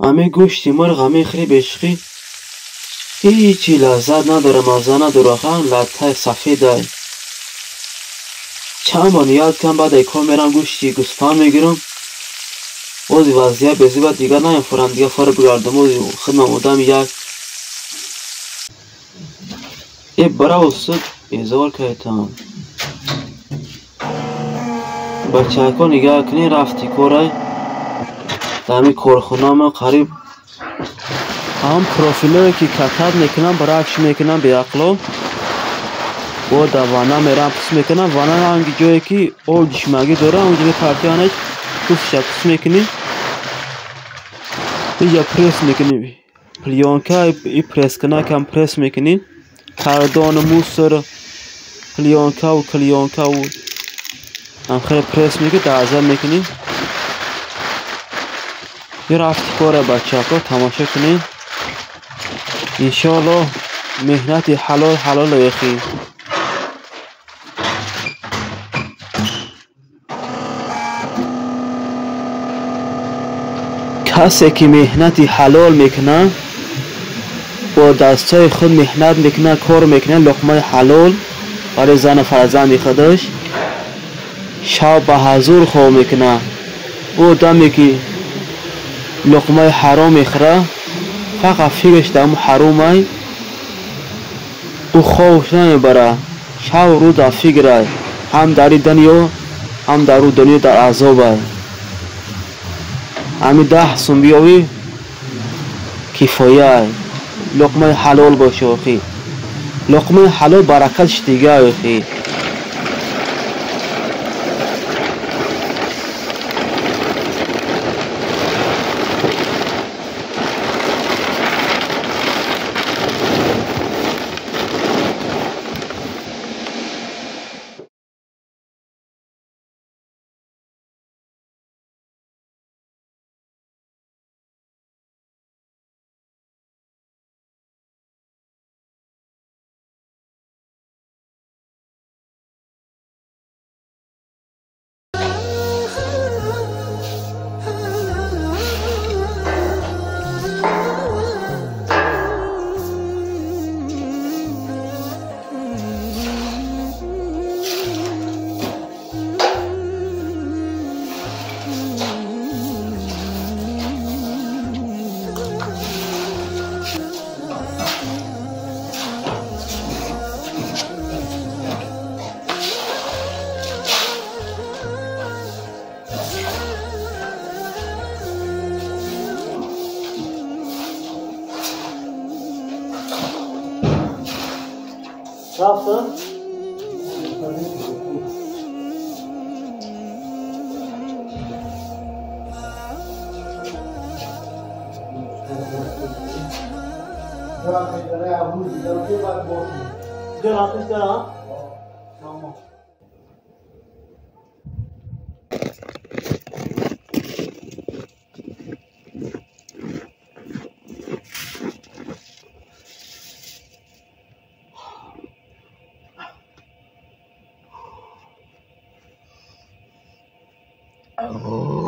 Ҳамин гӯшти мурғ ҳамин хеле бешухӣ ҳечи лаззат надора, мазза надора, ҳам латтаи сафедай. Чанд бор ният кардам, баъд ай кор мерам гӯшти гӯсфанд мегирам. Бози вазъият безибат дигар намефурам, дигар фора бигардам, бози худам одами як. Э бара устод безор кардам. Бачаҳако нигаҳ кунед, рафти корай. Дар ҳамин корхонама қариб ҳам профилое ки катат мекунам, баракш мекунам беақло. Бо дар ванна мерам пус мекунам. Ванна ранги ҷое ки об ҷишмагӣ дора, онҷо мепартиянаш, пусша пус мекунӣ. Инҷа пресс мекунӣ. Плёнка и пресс-кунакам пресс мекунӣ. Кардону мусор, плёнкаву клеёнкаву ҳам хеле пресс мекунӣ, дарза мекунӣ. Рафти кора бачаҳако тамошо кунед. Иншоаллоҳ меҳнати ҳалол ҳалол ехӣ. Касе ки меҳнати ҳалол мекунад, бо дастҳои худ меҳнат мекунад, кор мекунад, луқмаи ҳалол барои зану фарзанди худаш шаб ба ҳазур хоб мекунад. Ӯ одаме ки луқмаи ҳаром мехӯрад, фақат фикраш дар ҳамун ҳаромай, ӯ хобаш намебарад. Шабу рӯз дар фикрай, ҳам дар ин дунё, ҳам дар ӯ дунё дар азобай. Ҳамин 10 сум биёвӣ кифояй. Луқмаи ҳалол боша охӣ. Луқмаи ҳалол баракатш дигар охӣ. Рафтам? Oh.